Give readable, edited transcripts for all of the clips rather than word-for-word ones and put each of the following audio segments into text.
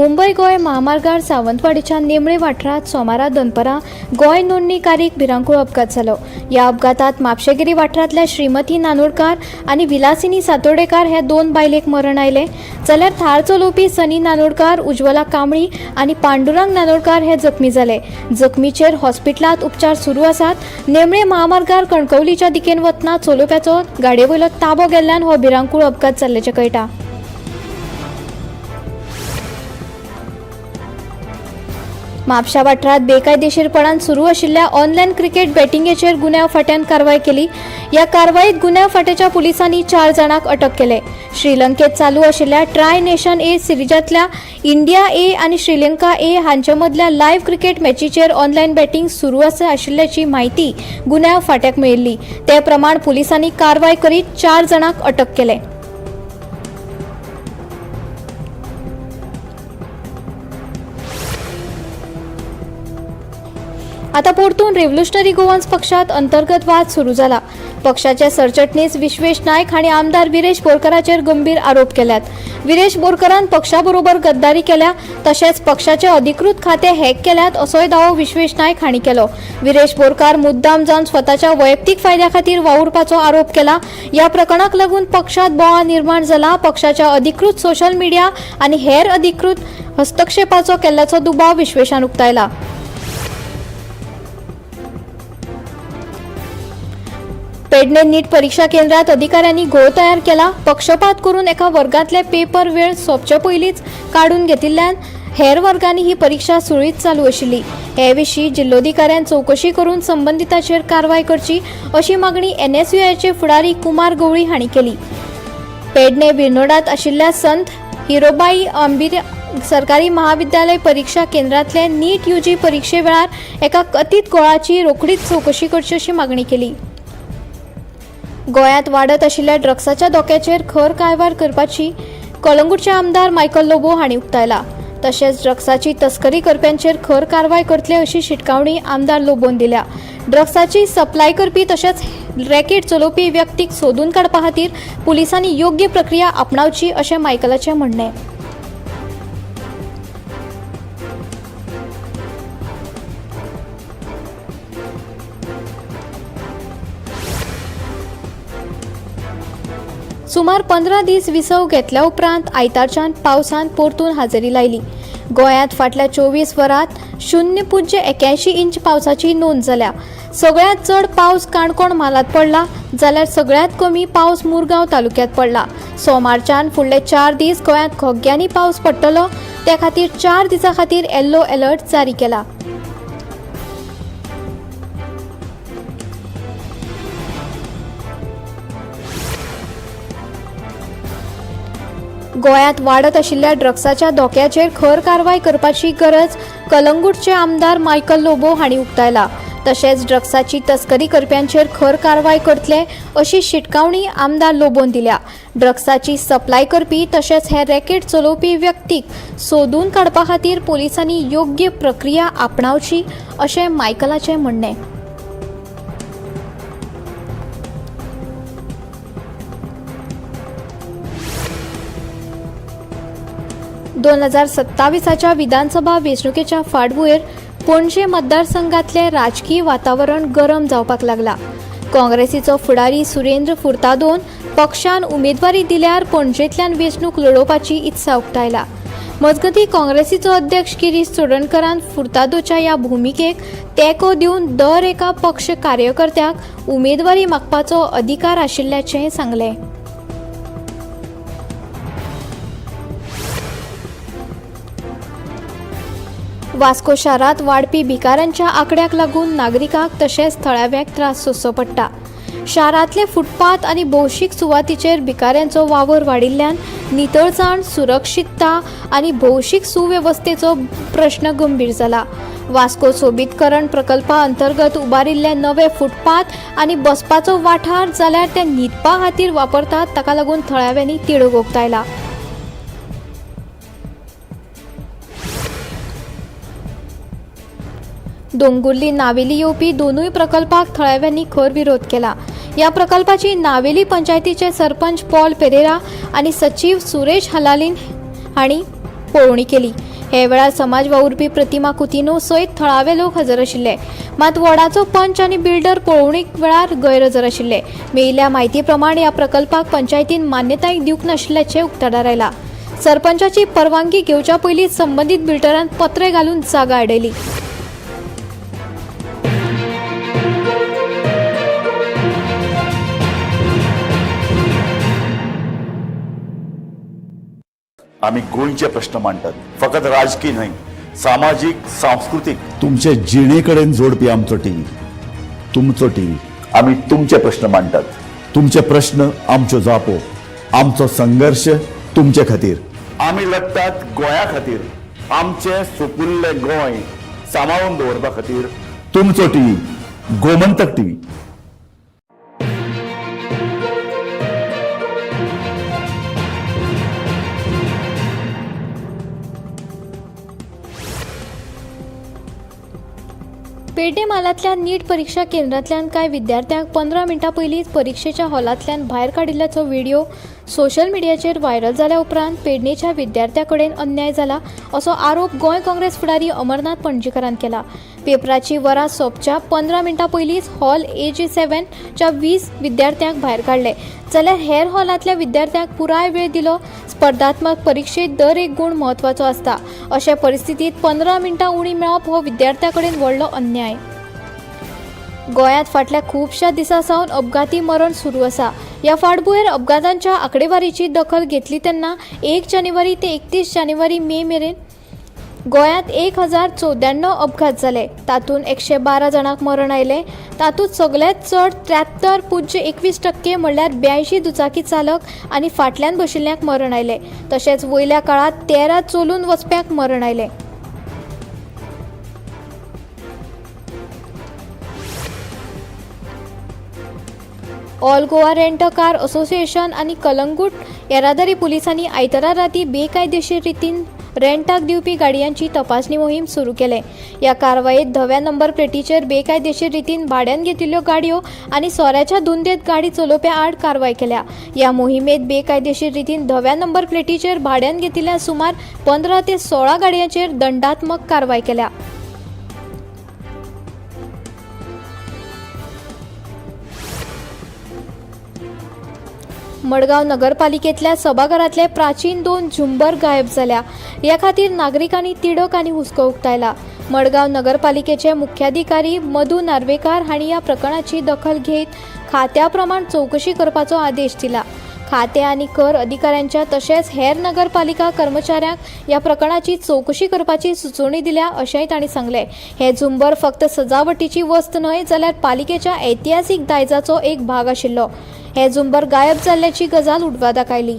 मुंबय गोंय महामार्गार सावंतवाडीच्या नेमळे वाठारांत सोमारा दनपरां गोंय नोंदणी कारीक भिरांकूळ अपघात जालो. ह्या अपघातात म्हापशेगिरी वाठारांतल्या श्रीमती नानोडकार आनी विलासिनी सातोर्डेकार ह्या 2 बायलेक मरण आयलें, जाल्यार थार चलोवपी सनी नानोडकार, उज्वला कांबळी आनी पांडुरंग नानोडकार हे जखमी जाले. जखमीचेर हॉस्पिटलांत उपचार सुरू आसात. नेमळे महामार्गार कणकवलीच्या दिकेन वतना चलोवप्याचो गाडयेवयलो ताबो गेल्ल्यान हो भिरांकूळ अपघात जाल्ल्याचें कळटा. म्हापशा वाठारांत बेकायदेशीरपणान सुरू आशिल्ल्या ऑनलायन क्रिकेट बॅटिंगेचेर गुन्यांव फांट्यान कारवाय केली. ह्या कारवायेत गुन्यांव फांट्याच्या पुलिसांनी 4 जाणांक अटक केले. श्रीलंकेत चालू आशिल्ल्या ट्राय नेशन ए सिरिजांतल्या इंडिया ए आनी श्रीलंका ए हांचे मदल्या लायव्ह क्रिकेट मॅचीचेर ऑनलायन बॅटिंग सुरू आशिल्ल्याची म्हायती गुन्यांव फांट्याक मेळिल्ली. ते प्रमाण पुलिसांनी कारवाय करीत 4 जाणांक अटक केले. आता परतून रेव्होल्युशनरी गोवन्स पक्षात अंतर्गत वाद सुरू जाला. पक्षाचे सरचिटणीस विश्वेश नायक हांणी आमदार विरेश बोरकाराचेर गंभीर आरोप केल्यात. विरेश बोरकारान पक्षाबरोबर गद्दारी केल्या, तशेंच पक्षाचे अधिकृत खाते हॅक केल्यात असोय दावो विश्वेश नायक हांणी केलो. विरेश बोरकार मुद्दाम जावन स्वताच्या वैयक्तीक फायद्या खातीर वावुरपाचो आरोप केला. ह्या प्रकरणाक लागून पक्षात बोवाळ निर्माण जाला. पक्षाच्या अधिकृत सोशल मिडिया आनी हेर अधिकृत हस्तक्षेपाचो केल्ल्याचो दुबाव विश्वेशान उक्तायला. पेडणे नीट परीक्षा केंद्रात अधिकाऱ्यांनी घोळ तयार केला. पक्षपात करून एका वर्गांतले पेपर वेळ सोंपचे पयलींच काडून घेतिल्ल्यान हेर वर्गांनी ही परीक्षा सुरळीत चालू आशिल्ली. हे विशीं जिल्लोधिकाऱ्यान चवकशी करून संबंदिताचेर कारवाय करची अशी मागणी एनएसयूआयचे फुडारी कुमार गवळी हांणी केली. पेडणे विर्नोडात आशिल्ल्या संत हिरोबाई आंबीर सरकारी महाविद्यालय परीक्षा केंद्रांतले नीट यूजी परिक्षे वेळार एका कथीत गोळाची रोखडीच चवकशी करची अशी मागणी केली. गोंयांत वाडत आशिल्ल्या ड्रग्साच्या धोक्याचेर खर कारवाय करपाची कळंगूटचे आमदार मायकल लोबो हांणी उक्तायला. तशेंच ड्रग्साची तस्करी करप्यांचेर खर कारवाय करतले अशी शिटकावणी आमदार लोबोन दिल्या. ड्रग्साची सप्लाय करपी तशेंच रॅकेट चलोवपी व्यक्तीक सोदून काडपा खातीर पुलिसांनी योग्य प्रक्रिया आपणावची अशें मायकलाचें म्हणणें. सुमार 15 दीस विसव घेतल्या उपरांत आयतारच्यान पावसान परतून हाजेरी लायली. गोंयांत फाटल्या 24 वरांत 0.81 इंच पावसाची नोंद जाल्या. सगळ्यांत चड पावस काणकोण म्हालांत पडला, जाल्यार सगळ्यांत कमी पावस मुरगांव तालुक्यांत पडला. सोमारच्यान फुडले 4 दीस गोंयांत घोग्यांनी पावस पडटलो, त्या खातीर 4 दिसां खातीर येल्लो अलर्ट जारी केला. गोंयांत वाडत आशिल्ल्या ड्रग्साच्या धोक्याचेर खर कारवाय करपाची गरज कलंगूटचे आमदार मायकल लोबो हांणी उक्तायला. तशेंच ड्रग्साची तस्करी करप्यांचेर खर कारवाय करतले अशी शिटकावणी आमदार लोबोन दिल्या. ड्रग्साची सप्लाय करपी तशेंच हे रॅकेट चलोवपी व्यक्तीक सोदून काडपा खातीर पुलिसांनी योग्य प्रक्रिया आपणावची अशें मायकलाचें म्हणणें. दोन 2027 विधानसभा वेंचणुकेच्या फाटभुंयेर पणजे मतदारसंघातलें राजकीय वातावरण गरम जावपाक लागला. काँग्रेसीचो फुडारी सुरेंद्र फुर्तादोन पक्षान उमेदवारी दिल्यार पणजेंतल्यान वेंचणूक लडोवपाची इत्सा उक्तायला. मजगतीं काँग्रेसीचो अध्यक्ष गिरीश चोडणकरान फुर्तादोच्या ह्या भुमिकेक तेंको दिवन दर एका पक्ष कार्यकर्त्याक उमेदवारी मागपाचो अधिकार आशिल्ल्याचें सांगलें. वास्को शारांत वाडपी भिकाऱ्यांच्या आंकड्याक लागून नागरिकांक तशेंच थळाव्यांक त्रास सोंसचो पडटा. शारांतले फुटपाथ आनी भौशीक सुवातीचेर भिकाऱ्यांचो वावर वाडिल्ल्यान नितळसाण, सुरक्षितता आनी भौशीक सुवेवस्थेचो प्रश्न गंभीर जाला. वास्को सोबीतकरण प्रकल्पा अंतर्गत उबारिल्ले नवे फुटपाथ आनी बसपाचो वाठार जाल्यार ते न्हिदपा खातीर वापरतात, ताका लागून थळाव्यांनी तिडक उक्तायला. दोंगुर्ली नावेली येवपी दोनूय प्रकल्पाक थळाव्यांनी खर विरोध केला. ह्या प्रकल्पाची नावेली पंचायतीचे सरपंच पॉल पेरेरा आनी सचीव सुरेश हलालीन हांणी पळोवणी केली. हे वेळार समाज वावुरपी प्रतिमा कुतिन्हो सयत थळावे लोक हजर आशिल्ले. मात वॉर्डाचो पंच आनी बिल्डर पळोवणी वेळार गैरहजर आशिल्ले. मेळिल्ल्या म्हायती प्रमाण ह्या प्रकल्पाक पंचायतीन मान्यताय दिवंक नाशिल्ल्याचें उक्ताडार आयलां. सरपंचाची परवानगी घेवच्या पयलीं संबंदीत बिल्डरान पत्रे घालून जागा आडयली. आमी गोंयचे प्रश्न मांडटात, फकत राजकी न्हय, सामाजीक, सांस्कृतीक, तुमचे जिणे कडेन जोडपी आमचो टीव्ही, तुमचो टीव्ही. आमी तुमचे प्रश्न मांडटात, तुमचे प्रश्न आमच्यो जापो, आमचो संघर्श तुमचे खातीर. आमी लढटात गोंया खातीर, आमचें सुपुल्लें गोंय सांबाळून दवरपा खातीर. तुमचो टीव्ही, गोमंतक टीव्ही. पेडणे म्हालांतल्या नीट परीक्षा केंद्रांतल्यान कांय विद्यार्थ्यांक 15 मिनटां पयलींच परिक्षेच्या हॉलांतल्यान भायर काडिल्ल्याचो व्हिडियो सोशल मिडियाचेर व्हायरल जाल्या उपरांत पेडणेच्या विद्यार्थ्यां कडेन अन्याय जाला असो आरोप गोंय काँग्रेस फुडारी अमरनाथ पणजीकारान केला. पेपराची वरां सोंपच्या 15 मिनटां पयलींच हॉल एजी 7च्या 20 विद्यार्थ्यांक भायर काडले, जाल्यार हेर हॉलांतल्या विद्यार्थ्यांक पुराय वेळ दिलो. स्पर्धात्मक परिक्षेत दर एक गूण म्हत्वाचो आसता. अशे परिस्थितींत 15 मिनटां उणी मेळप हो विद्यार्थ्यां कडेन व्हडलो अन्याय. गोंयांत फाटल्या खुबश्या दिसां सावन अपघाती मरण सुरू आसा. ह्या फाटभुंयेर अपघातांच्या आंकडेवारीची दखल घेतली तेन्ना 1 जानेवारी ते 31 जानेवारी मे मेरेन गोंयांत 1094 अपघात जाले. तातूंत 112 जाणांक मरण आयलें. तातूंत सगल्यांत चड 73.21% म्हणल्यार 82 दुचाकी चालक आनी फाटल्यान बशिल्ल्यांक मरण आयलें. तशेंच वयल्या काळांत 13 चलून वचप्यांक मरण आयलें. All Goa rent a car association आनी कलंगूट येरादारी पुलिसांनी आयतारा राती बेकायदेशीर रितीन रेंटाक दिवपी गाडयांची तपासणी मोहीम सुरू केले. ह्या कारवायेत धव्या नंबर प्लेटीचेर बेकायदेशीर रितीन भाड्यान घेतिल्ल्यो गाडयो आनी सोऱ्याच्या धुंदेत गाडी चलोवप्या आड कारवाय केल्या. ह्या मोहिमेत बेकायदेशीर रितीन धव्या नंबर प्लेटीचेर भाड्यान घेतिल्ल्या सुमार 15 ते 16 गाडयांचेर दंडात्मक कारवाय केल्या. मडगांव नगरपालिकेतल्या सभाघरांतले प्राचीन 2 झुंबर गायब जाल्या. ह्या खातीर नागरिकांनी तिडक आनी हुस्को उक्तायला. मडगांव नगरपालिकेचे मुख्याधिकारी मधू नार्वेकार हांणी ह्या प्रकरणाची दखल घेत खात्या प्रमाण चवकशी करपाचो आदेश दिला. खाते आनी कर अधिकाऱ्यांच्या तशेंच हेर नगरपालिका कर्मचाऱ्यांक ह्या प्रकरणाची चवकशी करपाची सुचोवणी दिल्या अशेंय तांणी सांगलें. हे झुंबर फक्त सजावटीची वस्त न्हय, जाल्यार पालिकेच्या ऐतिहासीक दायजाचो एक भाग आशिल्लो. हे झुंबर गायब जाल्ल्याची गजाल उडवादाक आयली.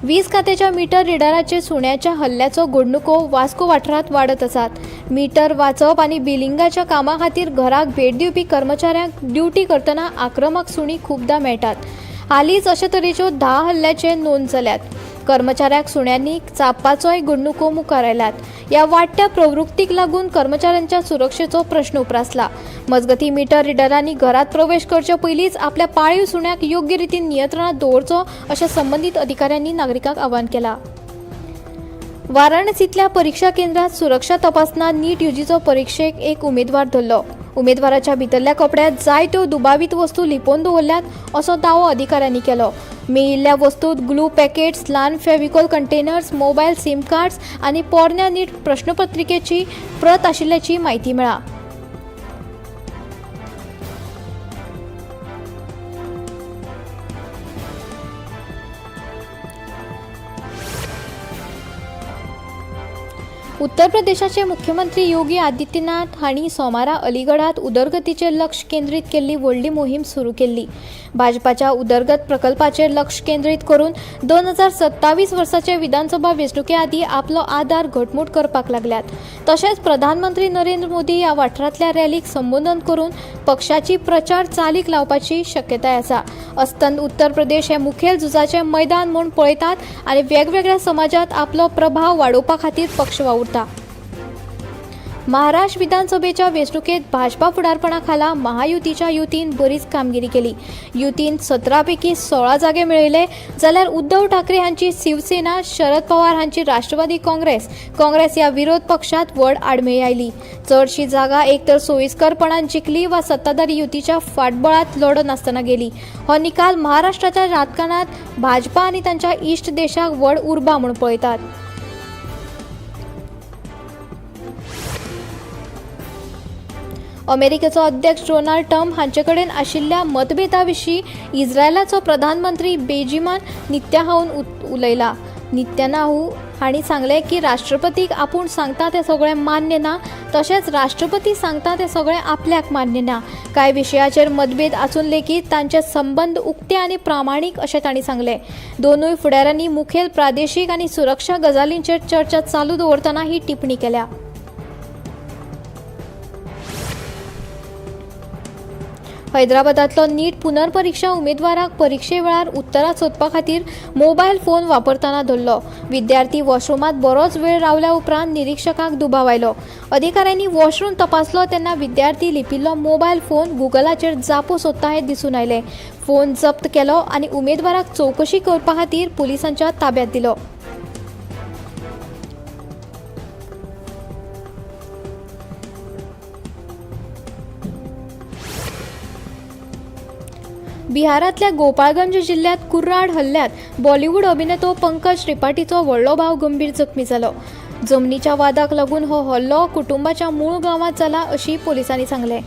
वीज खात्याच्या मीटर रिडराचेर सुण्याच्या हल्ल्याचो घडणुको वास्को वाठारांत वाडत आसात. मीटर वाचप आनी बिलिंगाच्या कामा खातीर घराक भेट दिवपी कर्मचाऱ्यांक ड्युटी करतना आक्रमक सुणी खुबदां मेळटात. हालींच अशे तरेच्यो 10 हल्ल्याचे नोंद जाल्यात. कर्मचाऱ्यांक सुण्यांनी चाबपाचोय घडणुको मुखार आयल्यात. ह्या वाडट्या प्रवृत्तीक लागून कर्मचाऱ्यांच्या सुरक्षेचो प्रश्न उप्रासला. मजगतीं, मीटर रिडरांनी घरात प्रवेश करचे पयलींच आपल्या पाळीव सुण्याक योग्य रितीन नियंत्रणात दवरचो अशें संबंदीत अधिकाऱ्यांनी नागरिकांक आवाहन केलां. वाराणसींतल्या परीक्षा केंद्रात सुरक्षा तपासना नीट युजीचो परीक्षेक एक उमेदवार धरलो. उमेदवाराच्या भितरल्या कपड्यांत जायत्यो दुबावीत वस्तू लिपोवन दवरल्यात असो दावो अधिकाऱ्यांनी केलो. मेळिल्ल्या वस्तूंत ग्लू पॅकेट्स, ल्हान Fevicol containers, mobile SIM cards आनी पोरण्या नीट प्रश्नपत्रिकेची प्रत आशिल्ल्याची म्हायती मेळ्ळा. उत्तर प्रदेशाचे मुख्यमंत्री योगी आदित्यनाथ हांणी सोमारा अलीगडात उदरगतीचेर लक्ष केंद्रीत केल्ली व्हडली मोहीम सुरू केल्ली. भाजपाच्या उदरगत प्रकल्पाचेर लक्ष केंद्रीत करून 2027 वर्साचे विधानसभा वेंचणुके आदीं आपलो आदार घटमूट करपाक लागल्यात. तशेंच प्रधानमंत्री नरेंद्र मोदी ह्या वाठारांतल्या रॅलीक संबोधन करून पक्षाची प्रचार चालीक लावपाची शक्यताय आसा. अस्तंत उत्तर प्रदेश हे मुखेल झुजाचें मैदान म्हूण पळयतात आनी वेगवेगळ्या समाजांत आपलो प्रभाव वाडोवपा खातीर पक्ष वावुरता. महाराष्ट्र विधानसभेच्या वेंचणुकेत भाजपा फुडारपणा खाला महायुतीच्या युतीन बरीच कामगिरी केली. युतीन 17 पैकी 16 जागे मेळयले, जाल्यार उद्धव ठाकरे हांची शिवसेना, शरद पवार हांची राष्ट्रवादी काँग्रेस, काँग्रेस ह्या विरोध पक्षात व्हड आडमेळी आयली. चडशी जागा एक तर सोयीस्करपणान जिखली वा सत्ताधारी युतीच्या फाटबळात लढो नासतना गेली. हो निकाल महाराष्ट्राच्या राजकारणात भाजपा आनी तांच्या इश्ट देशाक व्हड उर्बा म्हूण पळयतात. अमेरिकेचो अध्यक्ष डोनाल्ड ट्रम्प हांचे कडेन आशिल्ल्या मतभेदा विशीं इस्रायलाचो प्रधानमंत्री बेंजामिन नेतन्याहून उलयला. नेतन्याहू हांणी सांगलें की राष्ट्रपतीक आपूण सांगता तें सगळें मान्य ना, तशेंच राष्ट्रपती सांगता तें सगळें आपल्याक मान्य ना. कांय विशयाचेर मतभेद आसून लेगीत तांचे संबंद उक्ते आनी प्रामाणीक अशें तांणी सांगलें. दोनूय फुडाऱ्यांनी मुखेल प्रादेशीक आनी सुरक्षा गजालींचेर चर्चा चालू दवरतना ही टिप्पणी केल्या. हैदराबादांतलो नीट पुनर्परीक्षा उमेदवाराक परिक्षे वेळार उत्तरां सोदपा खातीर मोबायल फोन वापरतना धरलो. विद्यार्थी वॉशरुमांत बरोच वेळ रावल्या उपरांत निरिक्षकाक दुबाव आयलो. अधिकाऱ्यांनी वॉशरूम तपासलो तेन्ना विद्यार्थी लिपिल्लो मोबायल फोन गुगलाचेर जापो सोदता हें दिसून आयलें. फोन जप्त केलो आनी उमेदवाराक चवकशी करपा खातीर पुलिसांच्या ताब्यांत दिलो. बिहारांतल्या गोपाळगंज जिल्ल्यांत कुर्राड हल्ल्यांत बॉलिवूड अभिनेतो पंकज त्रिपाठीचो व्हडलो भाव गंभीर जखमी जालो. जमनीच्या वादाक लागून हो हल्लो कुटुंबाच्या मूळ गांवांत जाला अशी पोलिसांनी सांगलें.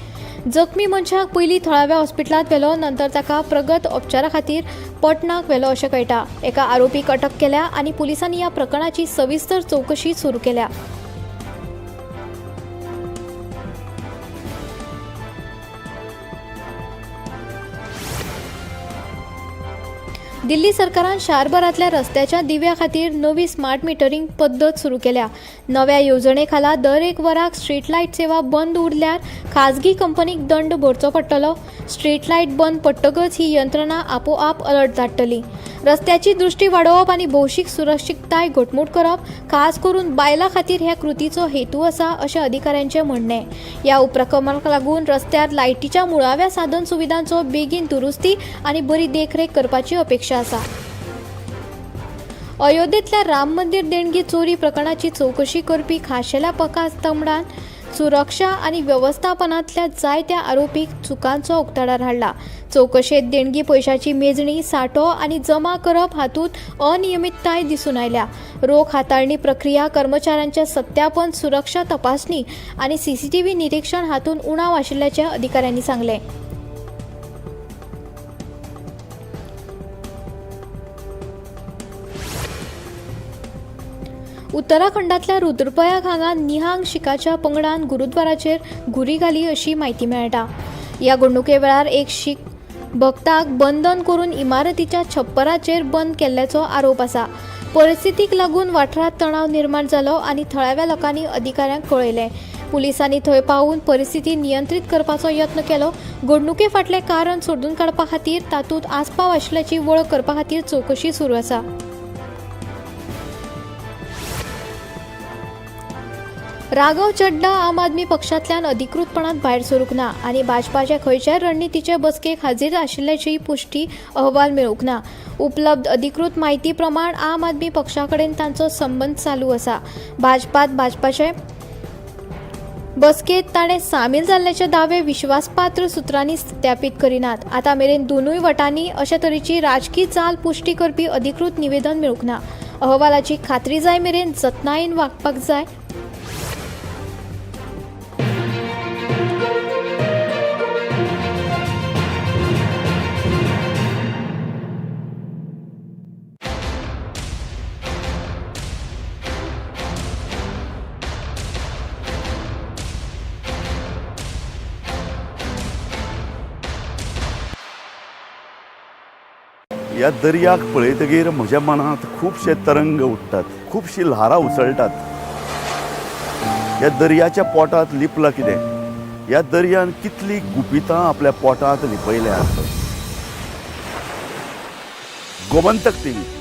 जखमी मनशाक पयलीं थळाव्या हॉस्पिटलांत व्हेलो, नंतर ताका प्रगत उपचारा खातीर पटनाक व्हेलो अशें कळटा. एका आरोपीक अटक केल्या आनी पुलिसांनी ह्या प्रकरणाची सविस्तर चवकशी सुरू केल्या. दिल्ली सरकारान शारभरांतल्या रस्त्याच्या दिव्या खातीर नवी स्मार्ट मिटरींग पद्दत सुरू केल्या. नव्या येवजणे खाला दर एक वराक स्ट्रीट लायट सेवा बंद उरल्यार खाजगी कंपनीक दंड भरचो पडटलो. स्ट्रीट लायट बंद पडटकच ही यंत्रणा आपोआप अलर्ट धाडटली. रस्त्याची दृश्टी वाडोवप आनी भौशीक सुरक्षितताय घटमूट करप, खास करून बायलां खातीर ह्या कृतीचो हेतू आसा अशें अधिकाऱ्यांचें म्हणणें. ह्या उपक्रमाक लागून रस्त्यार लायटीच्या मुळाव्या साधन सुविधांचो बेगीन दुरुस्ती आनी बरी देखरेख करपाची अपेक्षा आसा. अयोध्येंतल्या राम मंदिर देणगी चोरी प्रकरणाची चवकशी करपी खाशेल्या पकास तमडान सुरक्षा आनी वेवस्थापनांतल्या जायत्या आरोपीक चुकांचो उक्ताडार हाडला. चवकशेंत देणगी पयशाची मेजणी, सांठो आनी जमा करप हातूंत अनियमितताय दिसून आयल्या. रोख हाताळणी प्रक्रिया, कर्मचाऱ्यांचे सत्यापन, सुरक्षा तपासणी आनी सीसीटीव्ही निरीक्षण हातूंत उणाव आशिल्ल्याचें अधिकाऱ्यांनी सांगलें. उत्तराखंडांतल्या रुद्रप्रयाग हांगा निहांग शिखाच्या पंगडान गुरुद्वाराचेर घुरी घाली अशी म्हायती मेळटा. ह्या घडणुके वेळार एक शीख भक्ताक बंधन करून इमारतीच्या छप्पराचेर बंद केल्ल्याचो आरोप आसा. परिस्थितीक लागून वाठारांत तणाव निर्माण जालो आनी थळाव्या लोकांनी अधिकाऱ्यांक कळयलें. पुलिसांनी थंय पावून परिस्थिती नियंत्रीत करपाचो यत्न केलो. घडणुके फाटलें कारण सोदून काडपा खातीर तातूंत आस्पाव आशिल्ल्याची वळख करपा खातीर चवकशी सुरू आसा. राघव चड्डा आम आदमी पक्षांतल्यान अधिकृतपणान भायर सरूंक ना आनी भाजपाचे खंयच्याय रणनितीचे बसकेक हाजीर आशिल्ल्याची पुश्टी अहवाल मेळूंक ना. उपलब्ध अधिकृत म्हायती प्रमाण आम आदमी पक्षा कडेन तांचो संबंद चालू आसा. भाजपात भाजपाचे बसकेत ताणें सामील जाल्ल्याचे दावे विश्वासपात्र सुत्रांनी सत्यापीत करिनात. आतां मेरेन दोनूय वटांनी अशे तरेची राजकी चाल पुश्टी करपी अधिकृत निवेदन मेळूंक ना. अहवालाची खात्री जाय मेरेन जतनायेन वागपाक जाय. ह्या दर्याक पळयतगीर म्हज्या मनांत खुबशे तरंग उठ्ठात, खुबशीं ल्हारां उसळटात. ह्या दर्याच्या पोटांत लिपलां कितें? ह्या दर्यान कितलीं गुपितां आपल्या पोटांत लिपयल्यांत? गोमंतक टीव्ही.